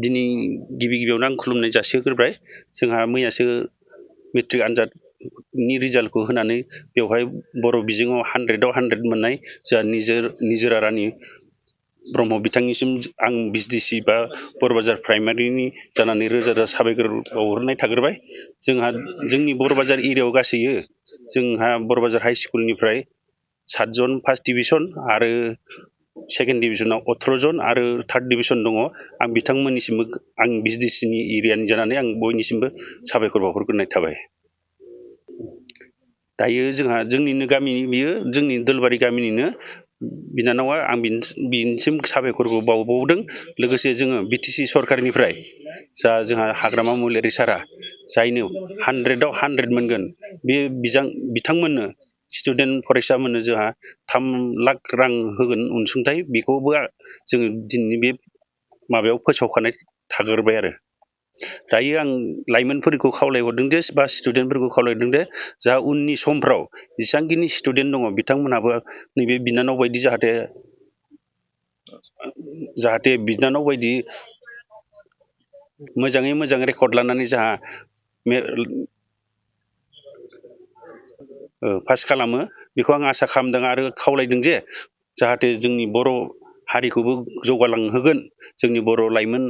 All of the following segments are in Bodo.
दिनै गिबियावनो आं खुलुमनाय जासिग्रोबाय। जोंहा मैयासो मेट्रिक आनजादनि रिजाल्टखौ होनानै बेवहाय बर' बिजोङाव 100आव 100 मोननाय जोंहा निजोरा रानि ब्रह्म बिथांनिसिम आं बिसडिसि बा बरबाजार प्राइमारिनि जानानै रोजा रोजा साबायखर बावहरनाय थाग्रोबाय। जोंहा जोंनि बरबाजार एरियायाव गासै जोंहा बरबाजार हाइ स्कुलनिफ्राय 7 जन फार्स्ट डिभिजन आरो सेकेन्ड डिभिजनाव 18 जन आरो थार्ड डिभिजन दङ। आं बिथांमोननिसिमबो आं बिसडिसिनि एरियानि जानानै आं बयनिसिमबो साबायखर बावहरग्रोनाय थाबाय। दायो जोंहा जोंनिनो गामि, बियो जोंनि दोलबारि गामिनिनो बिनानावा, आं बिनिसिम साबायखरखौ बावबावदों। लोगोसे जोङो बिटिसि सरकारनिफ्राय जोंहा हाग्रामा महिलारि सारआ जायनो 100आव 100 मोनगोन बे बिथांमोननो स्टुडेन्ट फरायसामोननो जोंहा 3 लाख रां होगोन अनसुंथाइ। बेखौबो जोङो दिनैनि बे माबायाव फोसावखानाय थाग्रोबाय आरो। दायो आं लाइमोनफोरखौ खावलायहरदों दे बा स्टुडेन्टफोरखौ खावलायहरदों दे जा उननि समफ्राव जेसेबांखिनि स्टुडेन्ट दङ बिथांमोनहाबो नैबे बिनानाव बायदि जाहाथे बिनानाव बायदि मोजाङै मोजां रेकर्ड लानानै जोंहा पास खालामो, बेखौ आं आसा खालामदों आरो खावलायदों जे जाहाथे जोंनि बर' हारिखौबो जौगालांहोगोन जोंनि बर' लाइमोन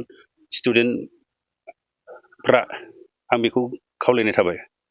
स्टुडेन्टफ्रा, आं बेखौ खावलायनाय थाबाय।